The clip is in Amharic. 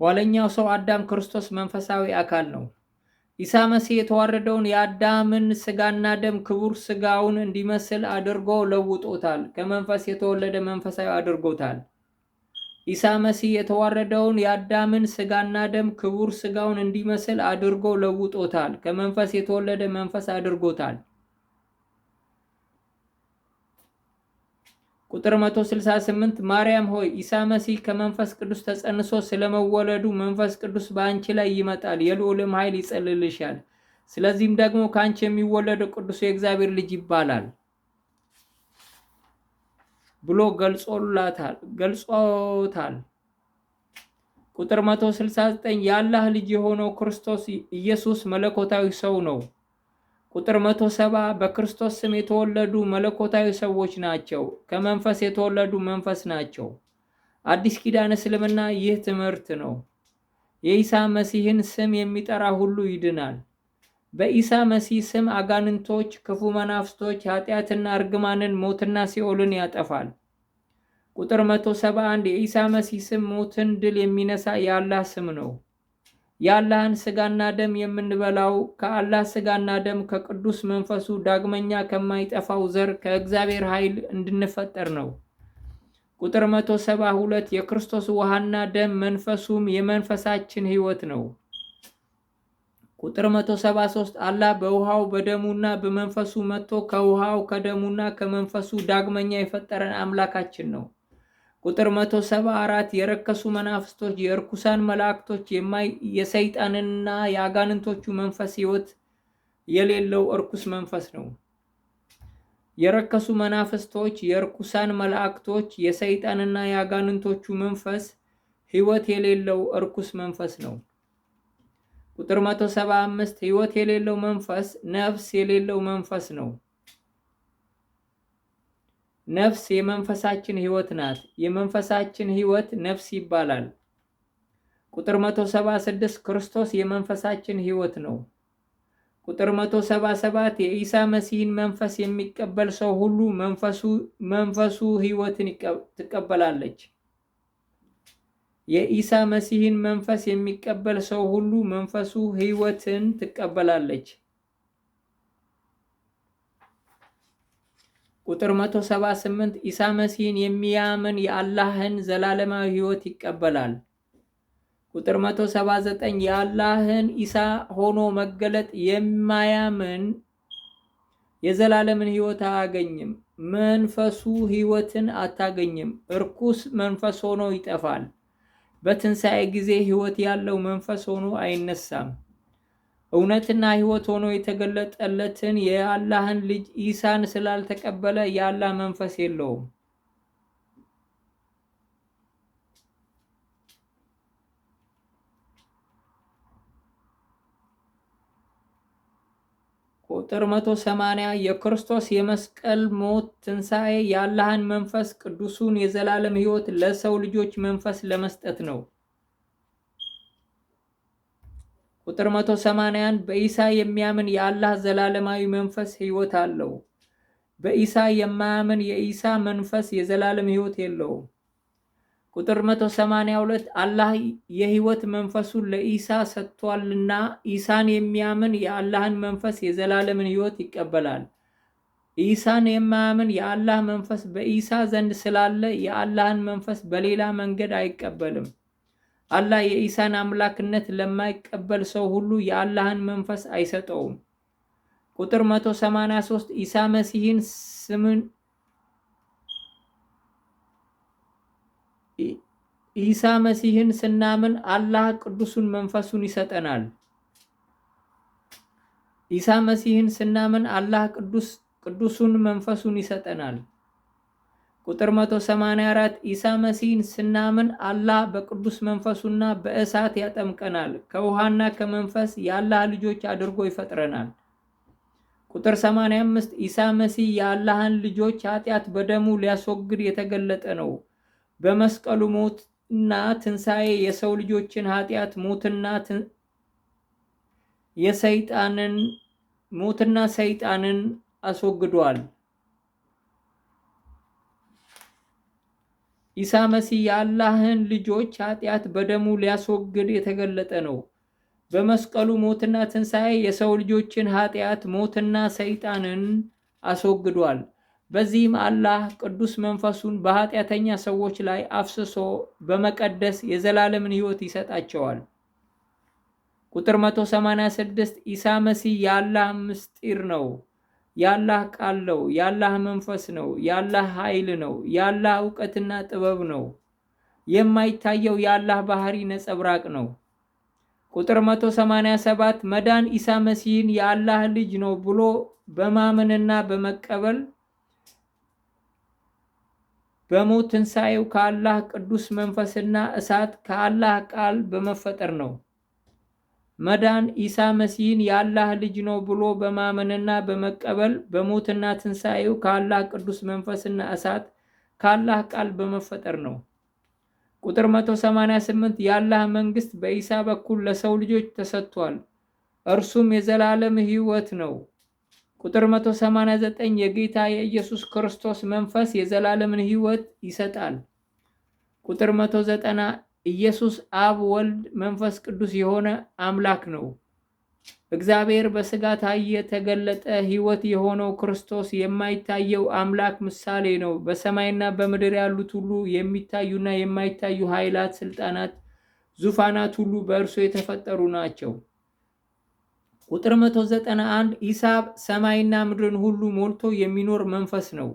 ኋለኛው ሰው አዳም ክርስቶስ መንፈሳዊ አካል ነው። ኢሳ መሲህ የተዋረደውን የአዳምን ስጋና ደም ክቡር ስጋውን እንዲመስል አድርጎ ለውጦታል። ከመንፈስ የተወለደ መንፈሳዊ አድርጎታል። ኢሳ መሲህ የተዋረደውን የአዳምን ስጋና ደም ክቡር ስጋውን እንዲመስል አድርጎ ለውጦታል። ከመንፈስ የተወለደ መንፈስ አድርጎታል። ቁጥር 168 ማርያም ሆይ፣ ኢሳ መሲህ ከመንፈስ ቅዱስ ተጸንሶ ስለመወለዱ መንፈስ ቅዱስ በአንቺ ላይ ይመጣል፣ የልዑልም ኃይል ይጸልልሻል። ስለዚህም ደግሞ ከአንቺ የሚወለደው ቅዱስ የእግዚአብሔር ልጅ ይባላል ብሎ ገልጾታል። ቁጥር 169 የአላህ ልጅ የሆነው ክርስቶስ ኢየሱስ መለኮታዊ ሰው ነው። ቁጥር 170 በክርስቶስ ስም የተወለዱ መለኮታዊ ሰዎች ናቸው። ከመንፈስ የተወለዱ መንፈስ ናቸው። አዲስ ኪዳን እስልምና ይህ ትምህርት ነው። የኢሳ መሲህን ስም የሚጠራ ሁሉ ይድናል። በኢሳ መሲህ ስም አጋንንቶች፣ ክፉ መናፍስቶች፣ ኃጢአትና እርግማንን፣ ሞትና ሲኦልን ያጠፋል። ቁጥር 171 የኢሳ መሲህ ስም ሞትን ድል የሚነሳ የአላህ ስም ነው። የአላህን ስጋና ደም የምንበላው ከአላህ ስጋና ደም ከቅዱስ መንፈሱ ዳግመኛ ከማይጠፋው ዘር ከእግዚአብሔር ኃይል እንድንፈጠር ነው። ቁጥር 172 የክርስቶስ ውሃና ደም መንፈሱም የመንፈሳችን ሕይወት ነው። ቁጥር 173 አላህ በውሃው በደሙና በመንፈሱ መጥቶ ከውሃው ከደሙና ከመንፈሱ ዳግመኛ የፈጠረን አምላካችን ነው። ቁጥር 174 የረከሱ መናፍስቶች፣ የእርኩሳን መላእክቶች፣ የሰይጣንና የአጋንንቶቹ መንፈስ ሕይወት የሌለው እርኩስ መንፈስ ነው። የረከሱ መናፍስቶች፣ የእርኩሳን መላእክቶች፣ የሰይጣንና የአጋንንቶቹ መንፈስ ሕይወት የሌለው እርኩስ መንፈስ ነው። ቁጥር 175 ሕይወት የሌለው መንፈስ ነፍስ የሌለው መንፈስ ነው። ነፍስ የመንፈሳችን ሕይወት ናት። የመንፈሳችን ሕይወት ነፍስ ይባላል። ቁጥር 176 ክርስቶስ የመንፈሳችን ሕይወት ነው። ቁጥር 177 የኢሳ መሲህን መንፈስ የሚቀበል ሰው ሁሉ መንፈሱ ሕይወትን ትቀበላለች። የኢሳ መሲህን መንፈስ የሚቀበል ሰው ሁሉ መንፈሱ ሕይወትን ትቀበላለች። ቁጥር 178 ኢሳ መሲህን የሚያምን የአላህን ዘላለማዊ ሕይወት ይቀበላል። ቁጥር 179 የአላህን ኢሳ ሆኖ መገለጥ የማያምን የዘላለምን ሕይወት አያገኝም። መንፈሱ ሕይወትን አታገኝም። እርኩስ መንፈስ ሆኖ ይጠፋል። በትንሣኤ ጊዜ ሕይወት ያለው መንፈስ ሆኖ አይነሳም። እውነትና ሕይወት ሆኖ የተገለጠለትን የአላህን ልጅ ኢሳን ስላልተቀበለ የአላህ መንፈስ የለውም። ቁጥር 180 የክርስቶስ የመስቀል ሞት ትንሣኤ የአላህን መንፈስ ቅዱሱን የዘላለም ሕይወት ለሰው ልጆች መንፈስ ለመስጠት ነው። ቁጥር 181 በኢሳ የሚያምን የአላህ ዘላለማዊ መንፈስ ሕይወት አለው። በኢሳ የማያምን የኢሳ መንፈስ የዘላለም ሕይወት የለውም። ቁጥር 182 አላህ የሕይወት መንፈሱን ለኢሳ ሰጥቷልና ኢሳን የሚያምን የአላህን መንፈስ የዘላለምን ሕይወት ይቀበላል። ኢሳን የማያምን የአላህ መንፈስ በኢሳ ዘንድ ስላለ የአላህን መንፈስ በሌላ መንገድ አይቀበልም። አላህ የኢሳን አምላክነት ለማይቀበል ሰው ሁሉ የአላህን መንፈስ አይሰጠውም። ቁጥር 183 ኢሳ መሲህን ስምን ኢሳ መሲህን ስናምን አላህ ቅዱሱን መንፈሱን ይሰጠናል። ኢሳ መሲህን ስናምን አላህ ቅዱሱን መንፈሱን ይሰጠናል። ቁጥር 184 ኢሳ መሲህን ስናምን አላህ በቅዱስ መንፈሱና በእሳት ያጠምቀናል። ከውሃና ከመንፈስ የአላህ ልጆች አድርጎ ይፈጥረናል። ቁጥር 85 ኢሳ መሲህ የአላህን ልጆች ኃጢአት በደሙ ሊያስወግድ የተገለጠ ነው። በመስቀሉ ሞትና ትንሣኤ የሰው ልጆችን ኃጢአት ሞትና የሰይጣንን ሞትና ሰይጣንን አስወግዷል። ኢሳ መሲህ የአላህን ልጆች ኃጢአት በደሙ ሊያስወግድ የተገለጠ ነው። በመስቀሉ ሞትና ትንሣኤ የሰው ልጆችን ኃጢአት፣ ሞትና ሰይጣንን አስወግዷል። በዚህም አላህ ቅዱስ መንፈሱን በኃጢአተኛ ሰዎች ላይ አፍስሶ በመቀደስ የዘላለምን ሕይወት ይሰጣቸዋል። ቁጥር 186 ኢሳ መሲህ የአላህ ምስጢር ነው። የአላህ ቃል ነው። የአላህ መንፈስ ነው። የአላህ ኃይል ነው። የአላህ እውቀትና ጥበብ ነው። የማይታየው የአላህ ባህሪ ነጸብራቅ ነው። ቁጥር 187 መዳን ኢሳ መሲህን የአላህ ልጅ ነው ብሎ በማመንና በመቀበል በሞት ትንሣኤው ከአላህ ቅዱስ መንፈስና እሳት ከአላህ ቃል በመፈጠር ነው። መዳን ኢሳ መሲህን የአላህ ልጅ ነው ብሎ በማመንና በመቀበል በሞትና ትንሣኤው ከአላህ ቅዱስ መንፈስና እሳት ከአላህ ቃል በመፈጠር ነው። ቁጥር 188 የአላህ መንግሥት በኢሳ በኩል ለሰው ልጆች ተሰጥቷል፣ እርሱም የዘላለም ሕይወት ነው። ቁጥር 189 የጌታ የኢየሱስ ክርስቶስ መንፈስ የዘላለምን ሕይወት ይሰጣል። ቁጥር 190 ኢየሱስ አብ፣ ወልድ፣ መንፈስ ቅዱስ የሆነ አምላክ ነው። እግዚአብሔር በሥጋ ታየ፣ ተገለጠ። ሕይወት የሆነው ክርስቶስ የማይታየው አምላክ ምሳሌ ነው። በሰማይና በምድር ያሉት ሁሉ የሚታዩና የማይታዩ ኃይላት፣ ስልጣናት፣ ዙፋናት ሁሉ በእርሱ የተፈጠሩ ናቸው። ቁጥር 191 ኢሳ ሰማይና ምድርን ሁሉ ሞልቶ የሚኖር መንፈስ ነው።